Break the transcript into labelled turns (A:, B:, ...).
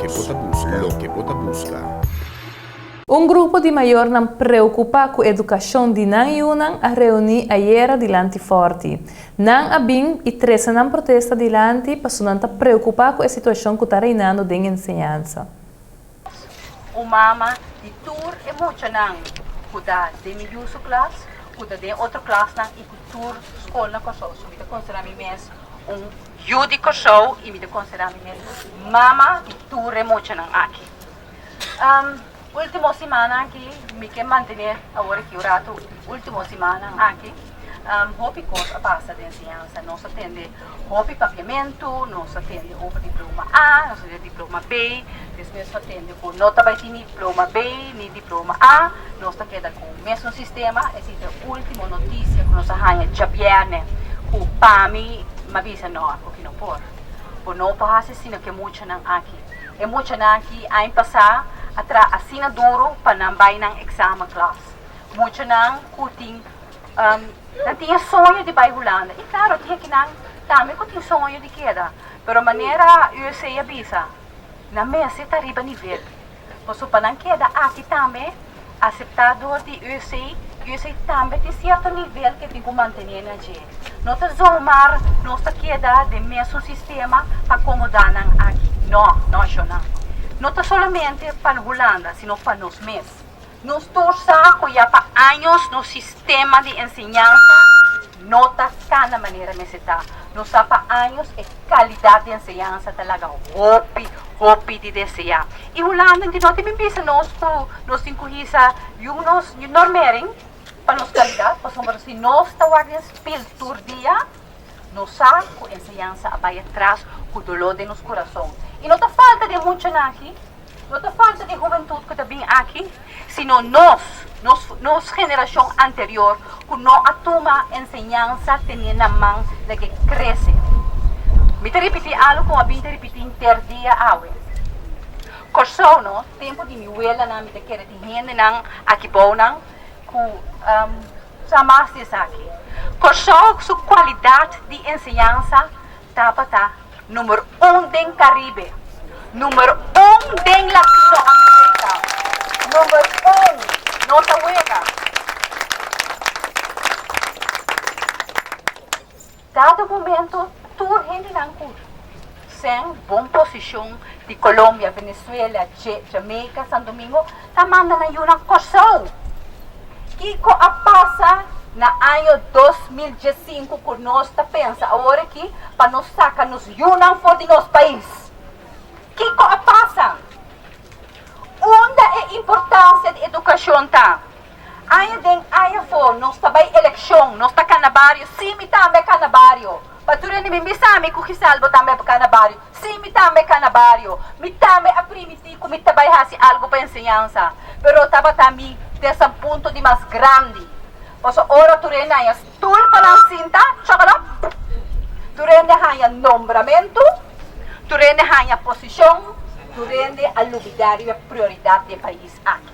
A: Loke bo ta buska. Loke bo ta buska.
B: Un grupo di mayornan preokupá ku edukashon di nan yunan a reuní ayera dilanti Fòrti. Nan a bin i trese nan protesta dilanti pasobra nan ta preokupá ku e situashon ku ta reinando den enseñansa.
C: Un mama di tur e muchanan ku ta den mi yu su klas, ku ta den otro klasnan i ku tur skol na Kòrsou. So mi ta konsiderá mi mes un yu di Kòrsou i mi ta konsiderá mi mes mama di tur e muchanan aki. Último simannan aki mi ke mantené awor aki un ratu, último simannan aki hopi kos a pasa den enseñansa. Nos a tende hopi papiamentu, nos a tende over diploma A, nos a tende diploma B, despues nos a tende ku no ta bai tin ni diploma B ni diploma A, nos ta keda ku mesun sistema. Esei ta e último notisia ku nos a haña djabièrnè ku pa mi mi a bisa no, aki no por. Bo no por hasi asina ku e muchanan aki. E muchanan aki aña pasá a traha asina duru pa nan bai nan examen klas. Muchanan ku tin nan tin e soño di bai Hulanda. I klaro tin akinan tambe ku tin soño di keda. Pero manera USA a bisa, nan mester ta riba nivel. Pasobra pa nan keda aki tambe aseptá dor di USA, USA tambe tin sierto nivel ke tin ku mantené na dje. No ta zomaar nos ta keda den mesun sistema pa akomodá nan aki. No, no shonnan. No ta solamente pa Hulanda, sino pa nos mes. Nos tur sa ku ya pa años nos sistema di enseñansa no ta kana manera mester ta. Nos sa pa años e kalidat di enseñansa ta laga hopi, hopi di deseá. I Hulanda no tin bin bisa nos ku nos tin ku hisa yu nos normering pa nos kalidat, pasobra si nos ta wak den spil tur dia, nos sa ku enseñansa a bai atras ku doló den nos kurason. I no ta falta di e muchanan aki. No ta falta di hubentud cu ta bin aki, sino nos, nos, nos generacion anterior cu no a tuma enseñansa tene na man lag'e crece. Mi ta ripiti algo cu a bin ta ripiti henter dia awe. Corsou no, tempo di mi welanan mi ta kere tin hendenan aki bounan cu sa mas di esaki. Corsou su cualidad di enseñansa Tabata number un den Caribe, number un den Latinoamerica, number un, no ta wega. Dado momento tur hendenan cu sen bon posicion di Colombia, Venezuela, Jamaica, San Domingo ta manda nan yunan Corsou. Kiko a pasa na año 2015 ku nos ta pensa awor aki pa nos saka nos yunan for di nos pais? Kiko a pasa? Unda e importansia di edukashon ta? Aña den aña afó nos ta bai elekshon, nos ta kana bario, sí mi tambe a kana bario. Pa tur hende bin bisa mi ku kisal bo tambe a kana bario. Sí mi tambe a kana bario. Mi tambe a primití ku mi ta bai hasi algu pa enseñansa, pero tabata mi desapunto di mas grandi. Pasobra ora tur hende haña stul pa nan sinta, chòkòlòp, tur hende haña nombramentu, tur hende haña posishon, tur hende a lubidá riba e prioridat di e pais aki.